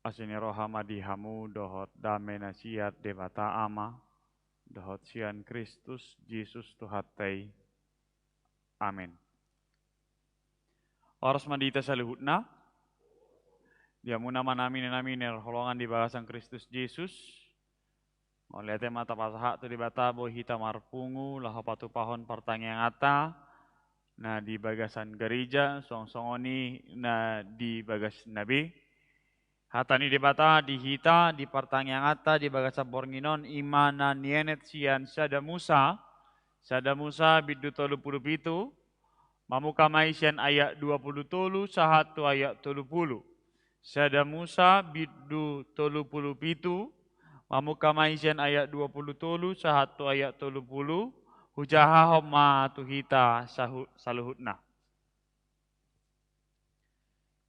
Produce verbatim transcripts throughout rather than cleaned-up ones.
Asi ni roha ma di hamu dohot dame na sian Debata Ama dohot sian Kristus Jesus Tuhanta i. Amen. Horas ma di hita saluhutna. Di hamu na manami na nami na hinaholongan di bagasan Kristus Jesus. Mauliate ma tapasahat tu Debata boi hita marpungu laho patupahon partangianganta na di bagasan gareja, songon songon i na di bagasna be. Hata ni Debata di hita, di partangianganta di bagasan borngin on, i ma na nienet sian Sada Musa, Sada Musa bindu tolu pulu pitu, mamungka ma i sian ayat dua pulu tolu sahat tu ayat tolu pulu. Sada Musa bindu tolu pulu pitu, mamungka ma i sian ayat dua pulu tolu sahat tu ayat tolu pulu, hujahahon ma tu hita sahu-, saluhutna.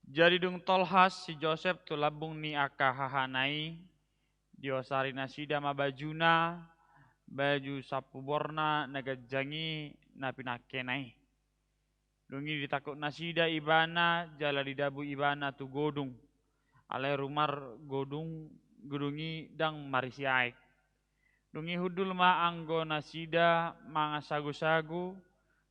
Jadi dung tolhas si Josep tu lambung ni angka hahana i, diosari nasida ma bajuna, baju sampuborna na ganjang i na pinangkena i. Dung i ditangkup nasida ibana jala didabu ibana tu godung. Alai rumar godung, godung i ndang marisi aek. Dung i hundul ma anggo nasida mangan sagu-sagu.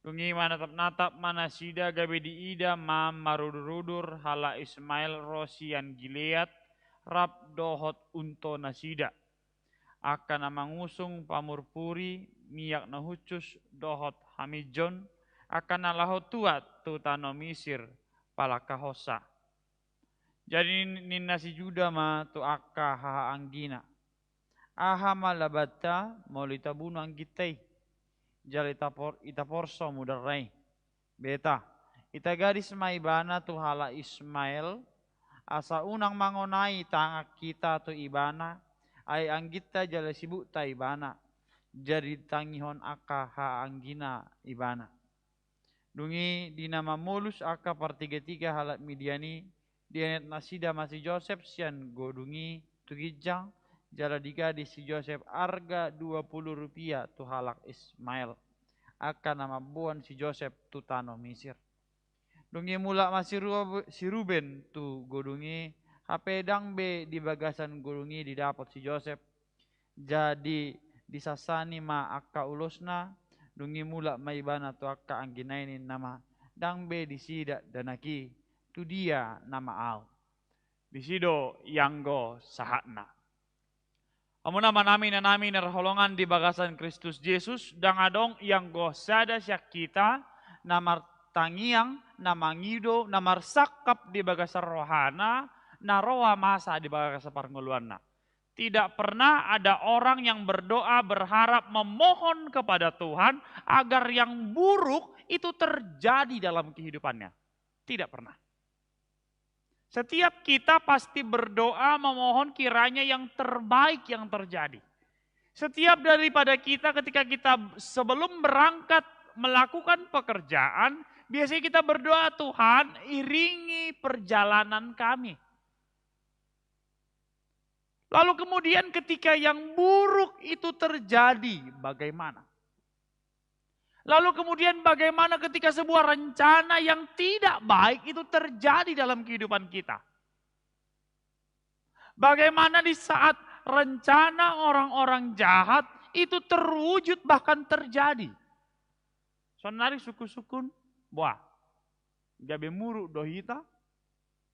Dung i manatap-natap ma nasida gabe diida ma marudur-udur halak Ismael ro sian Gilead rap dohot unto nasida. Angka na mangusung pamurpuri, miak na hushus dohot haminjon, angka na laho tuat tu tano Misir palangkahonsa. Jadi nin-, ninna si Juda ma tu angka hahaanggina: Aha ma labanta molo ita bunu angginta i, jala ita por-, ita porso mudarna i? Beta, ita gadis ma ibana tu halak Ismael, asa unang mangonai tangan hita tu ibana, ai angginta jala sibukta ibana. Jadi ditangihon angka hahaanggina ibana. Dung i di na mamolus angka partiga-tiga halak Midian i, dienet nasida ma si Josep sian godung i tu ginjang, jala digadis si Josep arga dua pulu rupiah tu halak Ismael, angka na mamboan si Josep tu tano Misir. Dung i mulak ma si Ru-, si Ruben tu godung i, hape ndang be di bagasan godung i didapot si Josep. Jadi disansani ma angka ulosna, dung i mulak ma ibana tu angka anggina i, ninna ma: Ndang be disi dakdanak i, tu dia nama ahu? Disi do ianggo sahatna. Hamu na manami na nami na hinaholongan di bagasan Kristus Jesus, ndang adong ianggo sada sian hita na martangiang, na mangido, na marsangkap di bagasan rohana, na roa masa di bagasan parngoluanna. Tidak pernah ada orang yang berdoa, berharap, memohon kepada Tuhan agar yang buruk itu terjadi dalam kehidupannya. Tidak pernah. Setiap kita pasti berdoa, memohon kiranya yang terbaik yang terjadi. Setiap daripada kita, ketika kita sebelum berangkat melakukan pekerjaan, biasanya kita berdoa, "Tuhan, iringi perjalanan kami." Lalu kemudian ketika yang buruk itu terjadi, bagaimana? Lalu kemudian bagaimana ketika sebuah rencana yang tidak baik itu terjadi dalam kehidupan kita? Bagaimana di saat rencana orang-orang jahat itu terwujud, bahkan terjadi? Saonari sungkun-sungkun, buah, gabe muruk do hita,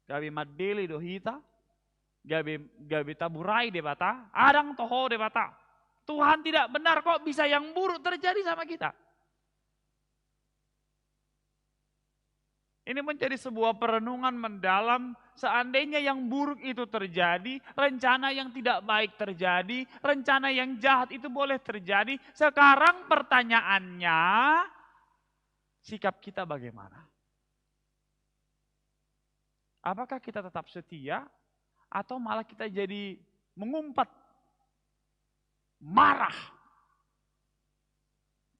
gabe mandele do hita, gabe, gabe taburai Debata, ndang toho Debata. Tuhan tidak benar, kok bisa yang buruk terjadi sama kita? Ini menjadi sebuah perenungan mendalam, seandainya yang buruk itu terjadi, rencana yang tidak baik terjadi, rencana yang jahat itu boleh terjadi. Sekarang pertanyaannya, sikap kita bagaimana? Apakah kita tetap setia atau malah kita jadi mengumpat, marah?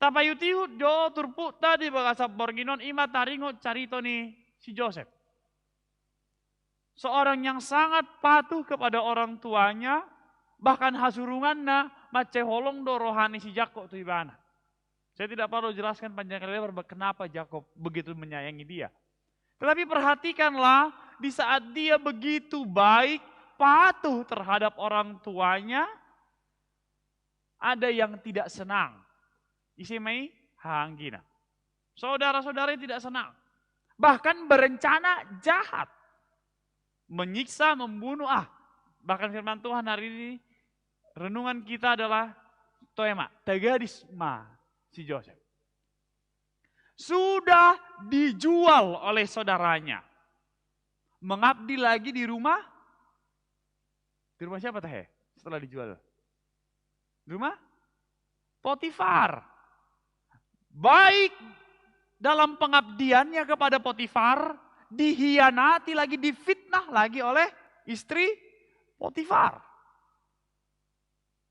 Tapaihut-ihut jo turpukta di bagasan borngin on, i ma taringot carito ni si Josep. Seorang yang sangat patuh kepada orang tuanya, bahkan hasurunganna mansai holong do roha ni si Jakob tu ibana. Saya tidak perlu jelaskan panjang kali lebar kenapa Jakob begitu menyayangi dia. Tetapi perhatikanlah, di saat dia begitu baik, patuh terhadap orang tuanya, ada yang tidak senang. Ise ma i? Hahaanggina. Saudara-saudaranya tidak senang. Bahkan berencana jahat. Menyiksa, membunuh. Ah, bahkan firman Tuhan hari ini, renungan kita adalah, toe ma, tagadis ma si Josep. Sudah dijual oleh saudaranya. Mengabdi lagi di rumah. Di rumah siapa, tahe? Setelah dijual. Di rumah Potifar. Baik dalam pengabdiannya kepada Potifar, dihianati lagi, difitnah lagi oleh istri Potifar.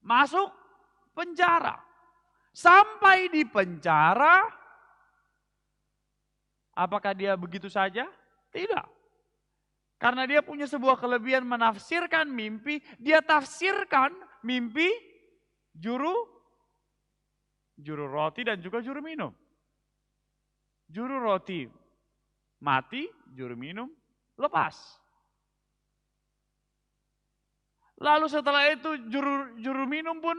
Masuk penjara. Sampai di penjara, apakah dia begitu saja? Tidak. Karena dia punya sebuah kelebihan menafsirkan mimpi, dia tafsirkan mimpi juru, juru roti dan juga juru minum. Juru roti mati, juru minum lepas. Lalu setelah itu juru, juru minum pun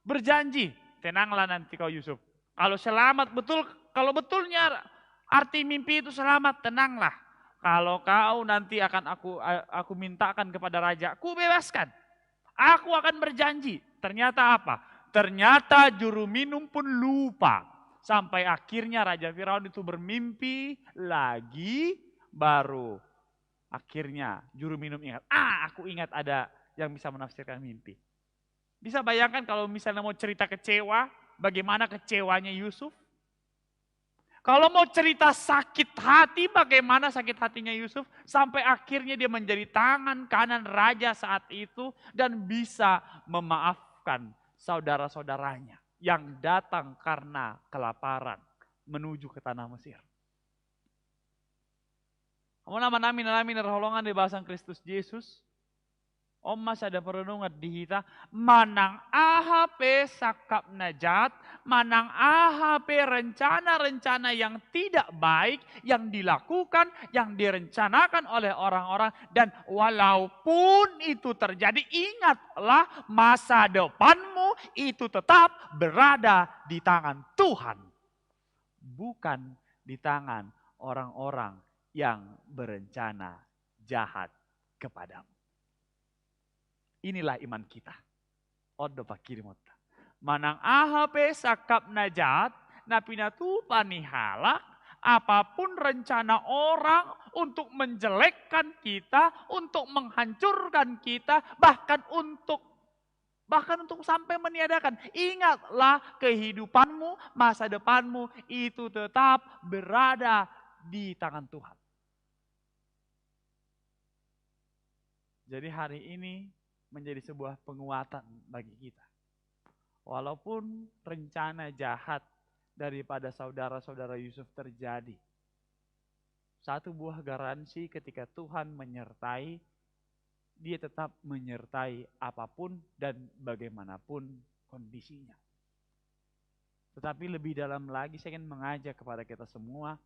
berjanji, "Tenanglah nanti kau, Yusuf. Kalau selamat betul, kalau betulnya arti mimpi itu selamat, tenanglah. Kalau kau nanti akan aku, aku mintakan kepada raja, ku bebaskan. Aku akan berjanji." Ternyata apa? Ternyata juru minum pun lupa. Sampai akhirnya Raja Firaun itu bermimpi lagi, baru akhirnya juru minum ingat, "Ah, aku ingat ada yang bisa menafsirkan mimpi." Bisa bayangkan kalau misalnya mau cerita kecewa, bagaimana kecewanya Yusuf? Kalau mau cerita sakit hati, bagaimana sakit hatinya Yusuf? Sampai akhirnya dia menjadi tangan kanan raja saat itu dan bisa memaafkan saudara-saudaranya yang datang karena kelaparan menuju ke tanah Mesir. Amang inang nami na hinaholongan di bagasan Kristus Jesus, on ma sada perenungan di hita, manang aha pe sangkap na jat, manang aha pe rencana-rencana yang tidak baik yang dilakukan, yang direncanakan oleh orang-orang, dan walaupun itu terjadi, ingatlah, masa depanmu itu tetap berada di tangan Tuhan, bukan di tangan orang-orang yang berencana jahat kepadamu. Inilah iman kita. On do pangkirimonta. Manang aha pe sangkap na jat na pinatupa ni halak, apapun rencana orang untuk menjelekkan kita, untuk menghancurkan kita, bahkan untuk bahkan untuk sampai meniadakan. Ingatlah, kehidupanmu, masa depanmu itu tetap berada di tangan Tuhan. Jadi hari ini menjadi sebuah penguatan bagi kita. Walaupun rencana jahat daripada saudara-saudara Yusuf terjadi, satu buah garansi, ketika Tuhan menyertai, Dia tetap menyertai apapun dan bagaimanapun kondisinya. Tetapi lebih dalam lagi, saya ingin mengajak kepada kita semua,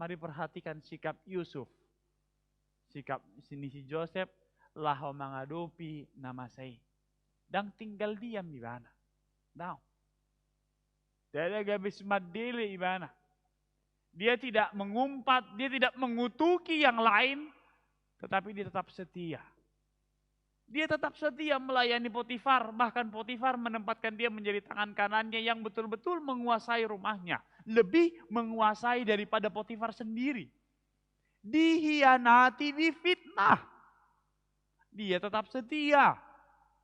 mari perhatikan sikap Yusuf, sikap ni si Josep laho mangadopi na masa i. Ndang tinggal diam ibana. Daong. Ndada gabis mandele ibana. Dia tidak mengumpat, dia tidak mengutuki yang lain, tetapi dia tetap setia. Dia tetap setia melayani Potifar, bahkan Potifar menempatkan dia menjadi tangan kanannya yang betul-betul menguasai rumahnya, lebih menguasai daripada Potifar sendiri. Dihianati, difitnah. Dia tetap setia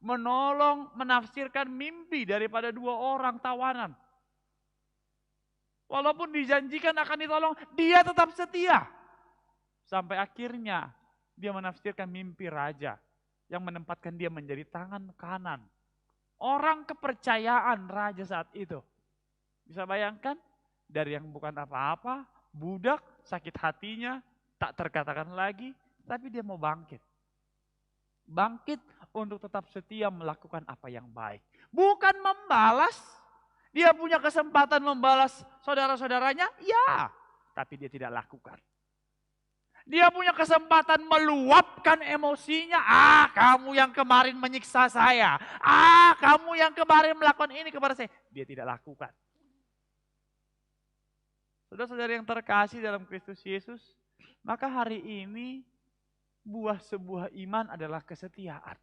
menolong menafsirkan mimpi daripada dua orang tawanan. Walaupun dijanjikan akan ditolong, dia tetap setia. Sampai akhirnya dia menafsirkan mimpi raja yang menempatkan dia menjadi tangan kanan orang kepercayaan raja saat itu. Bisa bayangkan, dari yang bukan apa-apa, budak, sakit hatinya, tak terkatakan lagi, tapi dia mau bangkit. Bangkit untuk tetap setia melakukan apa yang baik. Bukan membalas. Dia punya kesempatan membalas saudara-saudaranya, ya. Tapi dia tidak lakukan. Dia punya kesempatan meluapkan emosinya. "Ah, kamu yang kemarin menyiksa saya. Ah, kamu yang kemarin melakukan ini kepada saya." Dia tidak lakukan. Saudara-saudari yang terkasih dalam Kristus Yesus, maka hari ini buah sebuah iman adalah kesetiaan.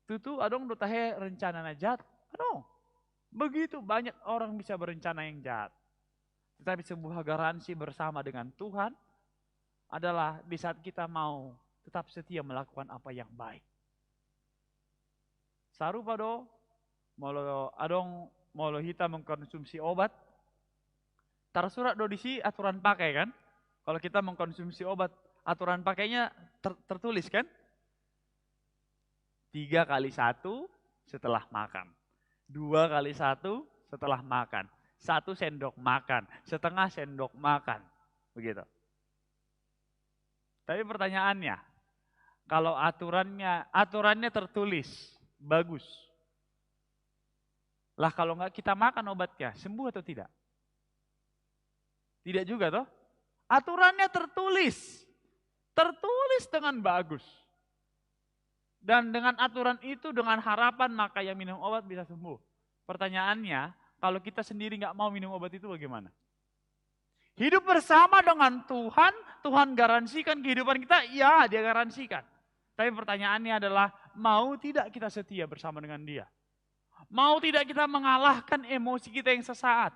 Tutu adong do tahe rencana na jahat? Adong. Begitu banyak orang bisa berencana yang jahat. Tetapi sebuah garansi bersama dengan Tuhan adalah di saat kita mau tetap setia melakukan apa yang baik. Sarupa do, molo adong, molo hita mengkonsumsi obat, tarsurat do disi aturan pakai, kan? Kalau kita mengkonsumsi obat, aturan pakainya ter-, tertulis, kan? Tiga kali satu setelah makan. Dua kali satu setelah makan. Satu sendok makan. Setengah sendok makan. Begitu. Tapi pertanyaannya, kalau aturannya, aturannya tertulis, bagus. Lah, kalau nggak kita makan obatnya, sembuh atau tidak? Tidak juga, toh? Aturannya tertulis. Tertulis dengan bagus. Dan dengan aturan itu, dengan harapan, maka yang minum obat bisa sembuh. Pertanyaannya, kalau kita sendiri nggak mau minum obat itu, bagaimana? Hidup bersama dengan Tuhan, Tuhan garansikan kehidupan kita? Ya, Dia garansikan. Tapi pertanyaannya adalah, mau tidak kita setia bersama dengan Dia? Mau tidak kita mengalahkan emosi kita yang sesaat?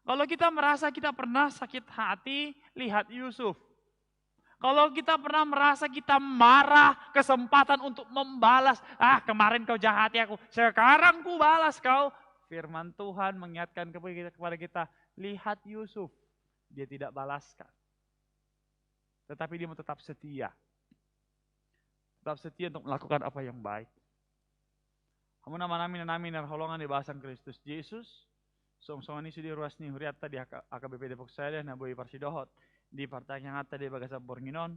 Kalau kita merasa kita pernah sakit hati, lihat Yusuf. Kalau kita pernah merasa kita marah, kesempatan untuk membalas, "Ah, kemarin kau jahati aku, sekarang ku balas kau." Firman Tuhan mengingatkan kepada kita, kepada kita, lihat Yusuf, dia tidak balaskan. Tetapi dia mau tetap setia. Tetap setia untuk melakukan apa yang baik. Hamu na manami na nami na hinaholongan di bagasan Kristus Jesus, songon i sude ruas ni hurianta di H K, H K B P Depok Sada na boi parsidohot di partangianganta di bagasan borngin on.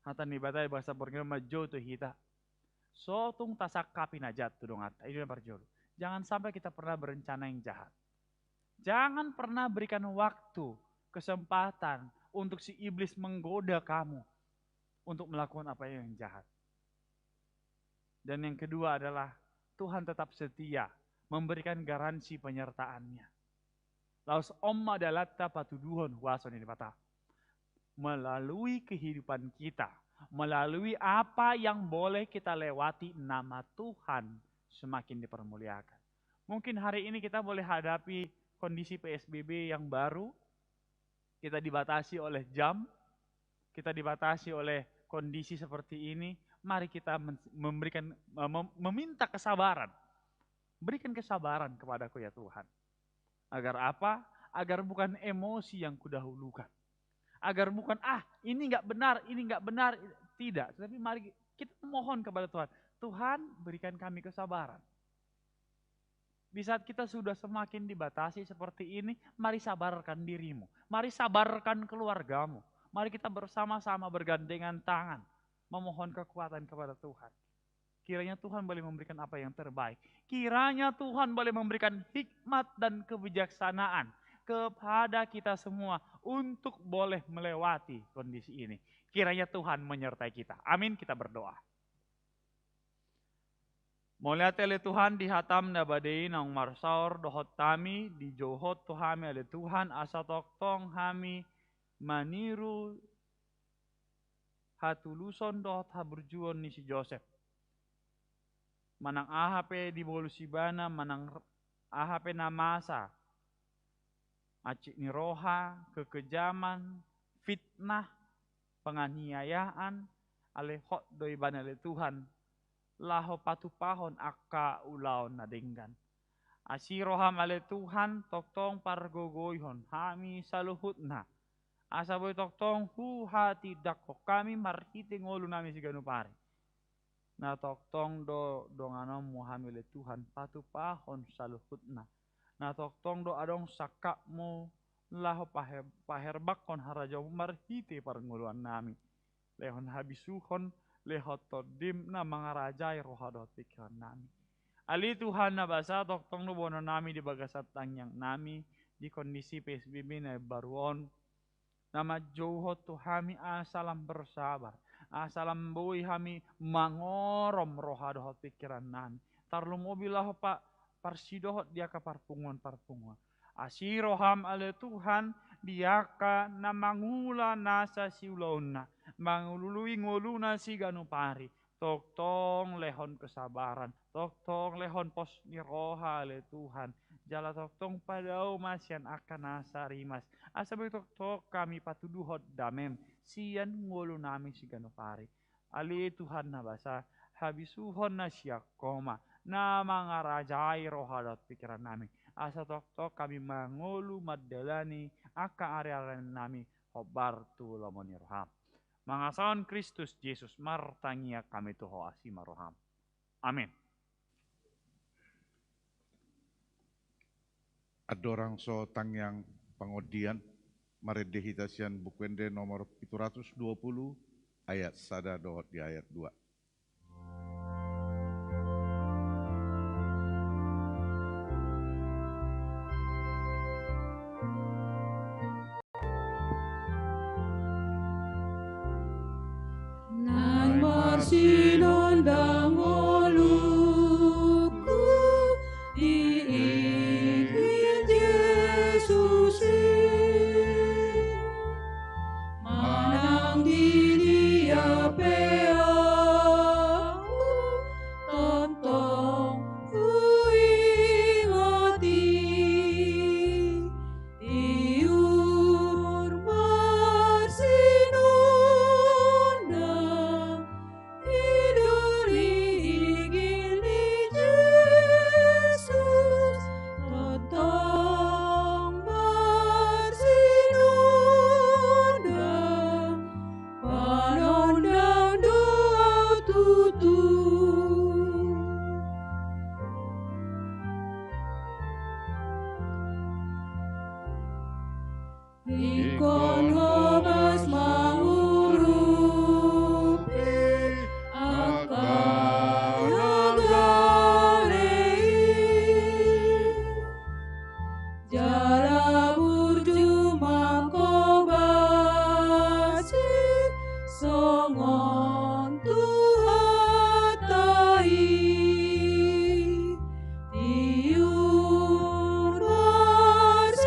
Hata ni Debata di bagasan borngin on manjou tu hita. So tung tasangkapi na jahat tu donganta. I do na parjolo. Jangan sampai kita pernah berencana yang jahat. Jangan pernah berikan waktu, kesempatan untuk si iblis menggoda kamu untuk melakukan apa yang jahat. Dan yang kedua adalah Tuhan tetap setia memberikan garansi penyertaan-Nya. Laos on ma dalanta patuduhon huaso ni Debata. Melalui kehidupan kita, melalui apa yang boleh kita lewati, nama Tuhan semakin dipermuliakan. Mungkin hari ini kita boleh hadapi kondisi P S B B yang baru, kita dibatasi oleh jam, kita dibatasi oleh kondisi seperti ini, mari kita men-, memberikan, mem-, meminta kesabaran. Berikan kesabaran kepadaku, ya Tuhan. Agar apa? Agar bukan emosi yang kudahulukan. Agar bukan, "Ah, ini nggak benar, ini nggak benar." Tidak, tetapi mari kita mohon kepada Tuhan, "Tuhan, berikan kami kesabaran." Di saat kita sudah semakin dibatasi seperti ini, mari sabarkan dirimu. Mari sabarkan keluargamu. Mari kita bersama-sama bergandengan tangan, memohon kekuatan kepada Tuhan. Kiranya Tuhan boleh memberikan apa yang terbaik. Kiranya Tuhan boleh memberikan hikmat dan kebijaksanaan kepada kita semua untuk boleh melewati kondisi ini. Kiranya Tuhan menyertai kita. Amin, kita berdoa. Mauliate ale Tuhan di hatam na badia i naung marsaor dohot hami, dijouhon tu hami ale Tuhan, asa tongtong hami maniru hatuluson dohot haburjuon ni si Josep. Manang aha pe dibolus ibana, manang aha pe na masa, hansit ni roha, kekejaman, fitnah, penganiayaan, alai hot do ibana ale Tuhan, laho patupahon angka ulaon na denggan. Asi roham ale Tuhan, tongtong pargogoihon hami saluhutna. Asa boi tongtong huhatindangkon hami marhite ngolu nami siganup ari. Na tongtong do donganonmu hami ale Tuhan, patupahon saluhutna. Na tongtong do adong sangkapmu laho pahe-, paherbangkon harajaonmu marhite parngoluan nami. Lehon habisuhon, lehon tondim na mangarajai roha dohot pingkiran nami. Ale Tuhan na basa, tongtong do boanon nami di bagasan tangiang nami, di kondisi P S B B na baru on, na manjouhon tu hami asa lam bersabar, asa lam boi hami mangorom roha dohot pingkiran nami. Tarlumobi laho pa-, parsidohot di angka parpunguan-parpunguan. Asi roham ale Tuhan, di angka na mangula nasa siulaonna, mangalului ngoluna siganup ari, tongtong lehon kesabaran, tongtong lehon pos ni roha ale Tuhan, jala tongtong padao ma sian angka nasa rimas, asa boi tongtong hami patuduhon damem sian ngolu nami siganup ari. Ale Tuhan na basa, habisuhon na sian Ho ma na mangarajai roha dohot pingkiran nami, asa tongtong hami mangolu mandalani angka ari-ari nami hombar tu lomo ni roham. Mangasahon Kristus Jesus martangiang hami tu Ho, asi ma roham. Amin. Andorang so tangiang pangondian, marende hita sian Buku Ende nomor pitu ratus dua puluh, ayat sada dohot di ayat dua. Naeng marsinondang ngolungku di Injil Jesus i, manang di dia pe ahu tongtong huingot i. Tiur marsinondang i do di Injil ni Jesus, tongtong marsinondang, panondang do ahu tutu. Ingkon hobas mangurupi angka na gale i, jala burju manghobasi songon Tuhanta i. Tiur marsinondang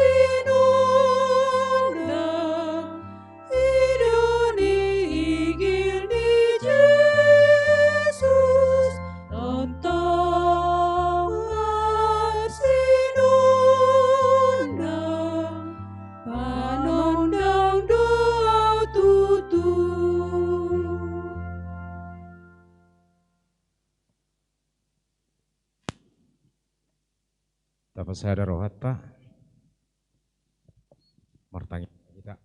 i do di Injil ni Jesus, tongtong marsinondang, panondang do ahu tutu. Tapasada rohanta. Martangiang hita.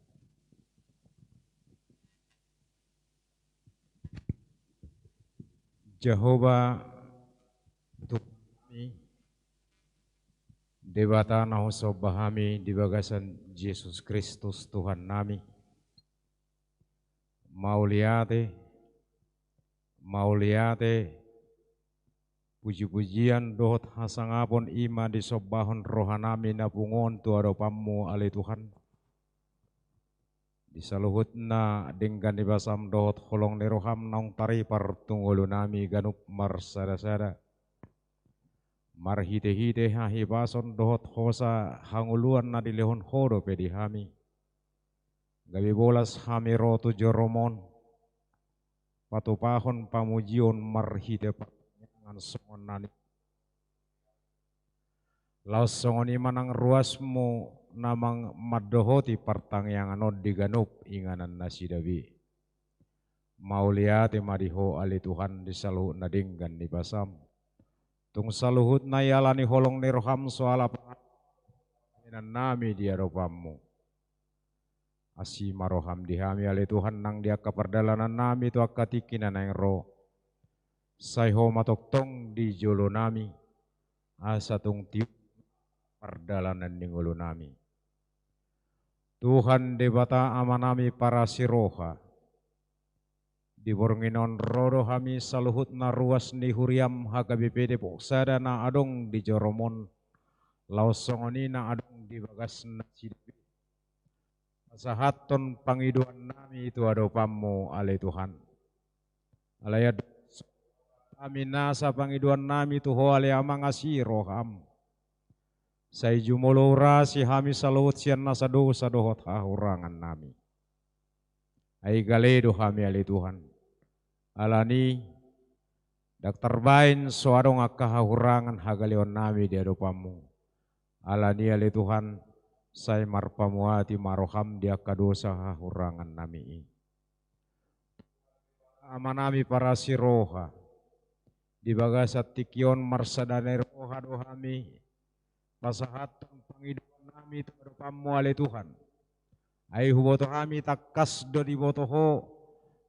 Jahowa Tuhannami, Debata na husomba hami di bagasan Jesus Kristus Tuhannami. Mauliate, mauliate, puji-pujian dohot hasangapon i ma disombahon rohanami na pungu on tu adopanmu, ale Tuhan. Di saluhutna denggan ni basam dohot holong ni roham naung taripar tu ngolunami ganup marsada-sada. Marhite-hite hahipason dohot hosa hangoluan na dilehon Ho dope di hami, gabe bolas hami ro tu jorom on, patupahon pamujion marhite partangiangan songon na ni-, laos songon i ma nang ruasmu na mang-, mandohoti partangiangan on di ganup inganan nasida be. Mauliate ma di Ho, ale Tuhan, di saluhut na denggan ni basam. Tung saluhutna ialani holong ni roham so ala panganon nami di adopanmu. Asi ma roham di hami, ale Tuhan, nang di angka pardalanannami tu angka tingki na naeng ro. Sai Ho ma tongtong di jolonami, asa tung tiur pardalanan ni ngolunami. Tuhan Debata Amanami parasi roha, di borngin on ro do hami saluhutna ruas ni huriam hagabe pe depot sada na adong di jorom on, laos songon i na adong di bagas nasida be. Pasahathon pangidoan nami tu adopanmu ale Tuhan. Alai adong hami nasa pangidoan nami tu ho ale Amang, asi roham. Sai jumolo urasi hami saluhut sian nasa dosa dohot hahurangan nami. Ai gale do hami ale Tuhan. Alani i, ndang tarbaen so adong angka hahurangan hagaleon nami di adopanmu. Alani i ale Tuhan, sai marpamuati ma roham di angka dosa hahurangan nami i. Ama nami parasi roha, di bagasan tingki on marsada ni roha do hami pasahathon pangidoan nami tu adopanmu ale Tuhan. Ai huboto hami tangkas do diboto ho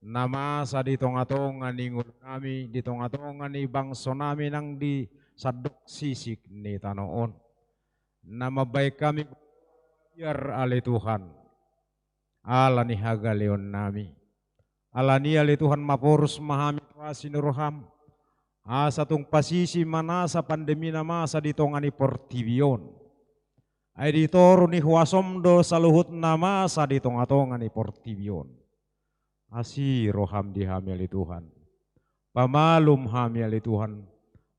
na masa di tongatonga ni ngolu nami, di tongatonga ni bangso nami nang di sandok sisik ni tano on. Na mambaen hami biar ale Tuhan. Alani hagaleon nami. Alani i ale Tuhan, maporus ma hami tu asi ni roham. Asa tung pasisi ma nasa pandemi na masa di tonga ni portibi on. Ai di toru ni huasom do saluhut na masa di tongatonga ni portibi on. Asi roham di hami ale Tuhan. Pamalum hami ale Tuhan.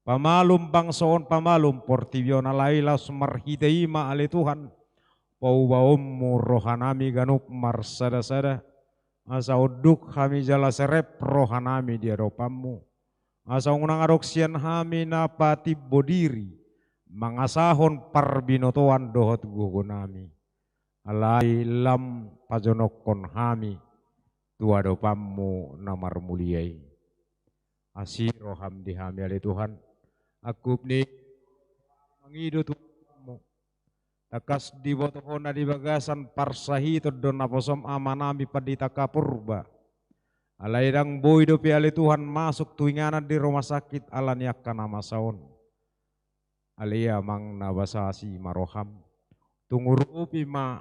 Pamalum bangso on, pamalum portibi on, alai laos marhite i ma ale Tuhan paubaonmu roha nami ganup marsadasada. Asa unduk hami jala serep roha nami di adopanmu. Asa unang adong sian hami na patimbo diri mangasahon parbinotoan dohot gogo nami. Alai lam pajonokhon hami tu adopanmu na marmulia i. Asi roham di hami ale Tuhan. Angkup ni mangido tu adopanmu. Tangkas diboto ho na di bagasan parsahiton do naposom ama nami Pandita K. Purba. Alai ndang boi dope ale Tuhan masuk tu inganan di rumah sakit alani angka na masa on. Ale Amang na basa, asi ma roham. Tung urupi ma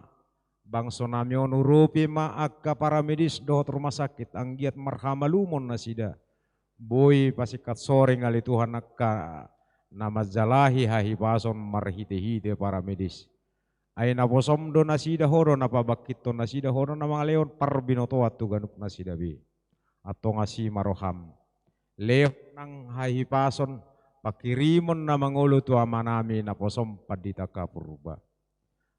bangso nami on, urupi ma angka paramedis dohot rumah sakit, anggiat marhamalumon nasida. Boi pasingkat soring ale Tuhan angka na manjalahi hahipason marhitehite paramedis. Ai naposom do nasida, ho do na pabangkithon nasida, ho do na mangalehon parbinotoan tu ganup nasida be. Antong asi ma roham. Lehon nang hahipason, panghirimon na mangolu tu ama nami naposom Pandita K. Purba.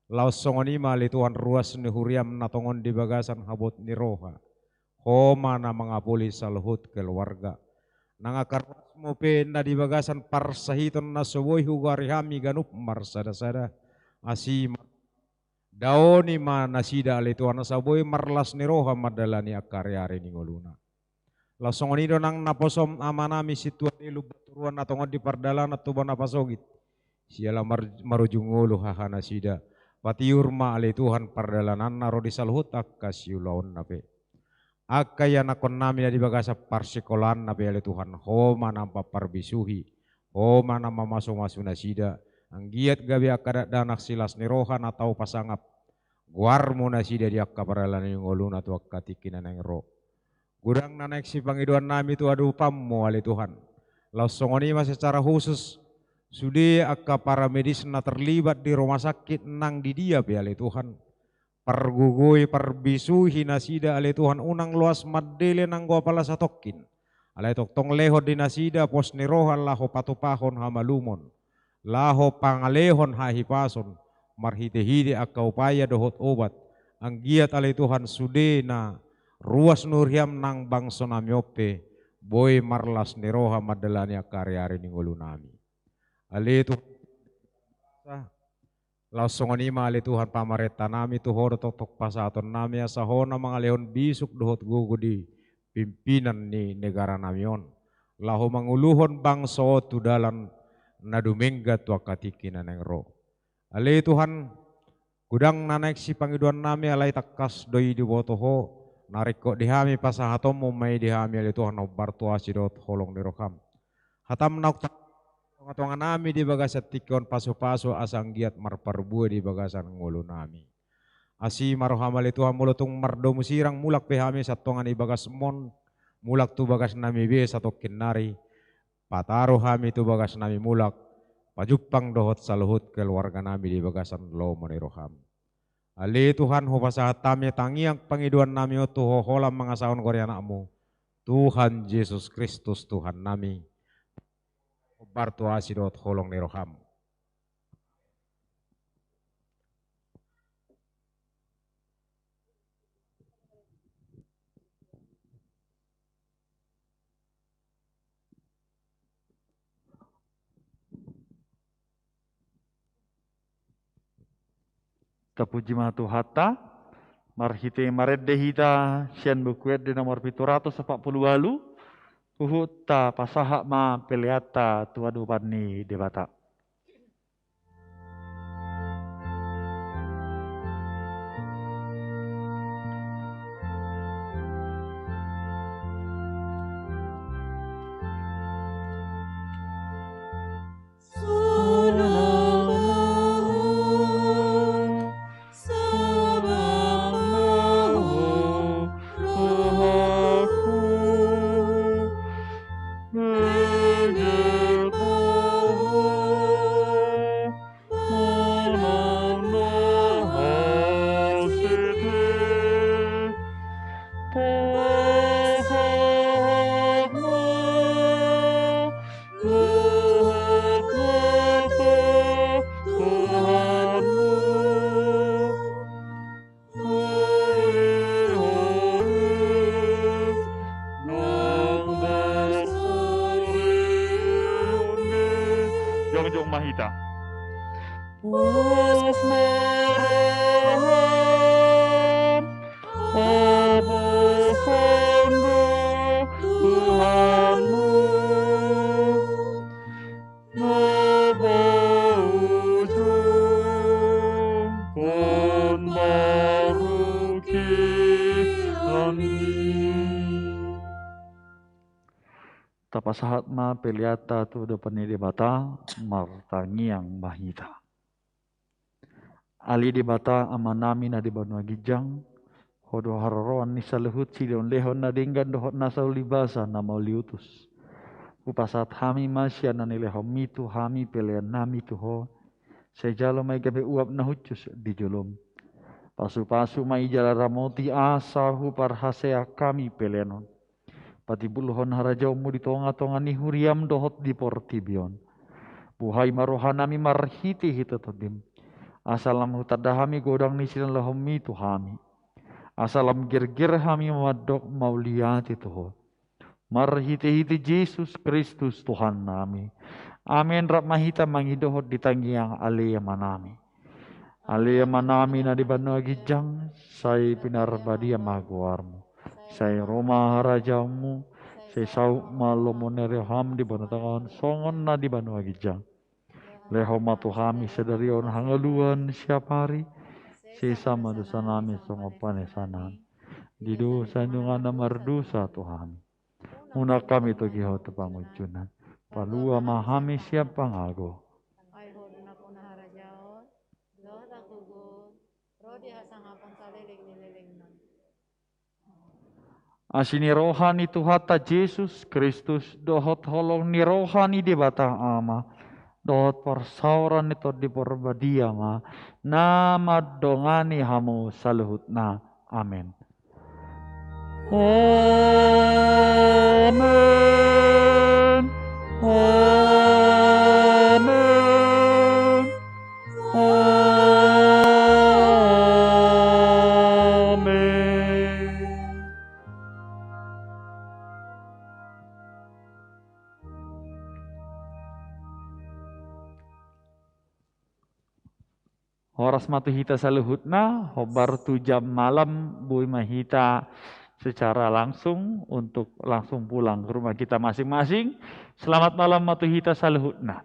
Laos songon i ma ale Tuhan ruas ni huriam na tongon di bagasan habot ni roha. Ho ma na mangapuli saluhut keluarga. Nang angka ruasmu pe na di bagasan parsahiton na so boi hugoari hami ganup marsadasada. Asi ma, daoni ma nasida ale Tuhan asa boi marlas ni roha mandalani angka ariari ni ngoluna. Laos songon i do nang naposom ama nami Sintua Delu Baturuan na tongon di pardalanan tu bona pasogit. Siala mar-, marujung ngolu haha nasida. Patiur ma ale Tuhan pardalananna ro di saluhut angka siulaonna pe. Angka ianakhon nami na di bagasan parsikolaanna pe ale Tuhan, ho ma na pamparbisuhi, ho ma na mamasumasu nasida, anggiat gabe angka dakdanak silas ni roha na tau pasangap goarmu nasida di angka pardalanan ni ngoluna tu angka tingki na naeng ro. Godang na naeng sipangidoan nami tu adopanmu ale Tuhan. Laos songon i ma secara khusus sude angka paramedis na terlibat di rumah sakit nang di dia pe ale Tuhan. Pargogoi, parbisuhi nasida ale Tuhan, unang loas mandele nanggo apala satongkin. Alai tongtong lehon di nasida pos ni roha laho patupahon hamalumon, laho pangalehon hahipason marhitehite angka upaya dohot obat, anggiat ale Tuhan sude na ruas ni huriam nang bangso nami on pe boi marlas ni roha mandalani angka ariari ni ngolu nami. Ale Tuhan, laos songon i ma ale Tuhan pamarenta nami, tu ho do tongtong pasahaton nami asa ho na mangalehon bisuk dohot gogo di pimpinan ni negara nami on, laho manguluhon bangso on tu dalan na dumenggan tu angka tingki na naeng ro. Ale Tuhan, godang na naeng sipangidoan nami alai tangkas do i diboto ho, na ringkot di hami pasahatonmu ma i di hami ale Tuhan, hombar tu asi dohot holong ni roham. Hatam na tongatonga nami di bagasan tingki on pasupasu asa anggiat marparbue di bagasan ngolu nami. Asi ma roham ale Tuhan, molo tung mardomu sirang mulak pe hami sian tonga ni bagasmon, mulak tu bagas nami be satongkin nari, pataru hami tu bagas nami mulak, pajumpang dohot saluhut keluarga nami di bagasan lomo ni roham. Ale Tuhan, hupasahat hami tangiang pangidoannami on tu Ho, holan mangasahon goar ni Anakmu, Tuhan Jesus Kristus Tuhannami. Hombar tu asi dohot holong ni roham. Tapuji ma Tuhanta, marhite marende hita sian Buku Ende nomor pitu ratus opat pulu ualu, huhut tapasahat ma peleanta tu adopan ni Debata. Jongjong ma hita. Tapasahat ma peleanta tu adopan ni Debata, martangiang ma hita. Ale Debata Amanami na di banua ginjang, Ho do haroroan ni saluhut silehonlehon na denggan dohot na saulibasa na mauliutus. Hupasahat hami ma sian na nilehonMi tu hami peleannami tu Ho, sai jalo ma i gabe uap na hushus di jolom. Pasupasu ma i jala ramoti asa huparhaseang hami pelean on. Patimbulhon harajaonMu di tongatonga ni huriaM dohot di portibi on. Buhai ma rohanami marhitehite TondiM, asa lam hutanda hami godang ni silehonlehonMi tu hami. Asa lam gerger hami mandok mauliate tu Ho. Marhitehite Jesus Kristus Tuhannami. Amen. Rap ma hita mangidohon di tangiang Ale Amanami. Ale Amanami na di banua ginjang, sai pinarbadia ma goarMu. Sai ro ma harajaonMu, sai saut ma lomo ni rohaM di banua tonga on songon na di banua ginjang. Lehon ma tu hami sadari on hangoluan siapari, sesa ma dosanami songon panesanami di dosa ni dongan na mardosa tu hami. Unang hami togihon tu pangunjunan. Palua ma hami sian pangago. Ai Ho do nampuna harajaon dohot hagogoon, ro di hasangapon saleleng ni lelengna. Asi ni roha ni Tuhanta Jesus Kristus dohot holong ni roha ni Debata Ama dohot parsaoran ni Tondi Parbadia ma na mandongani hamu saluhutna. Amen. Amen. Amen. Amen. Horas ma tu hita saluhutna, hombar tu jam malam boi ma hita secara langsung untuk langsung pulang ke rumah kita masing-masing. Selamat malam ma tu hita saluhutna.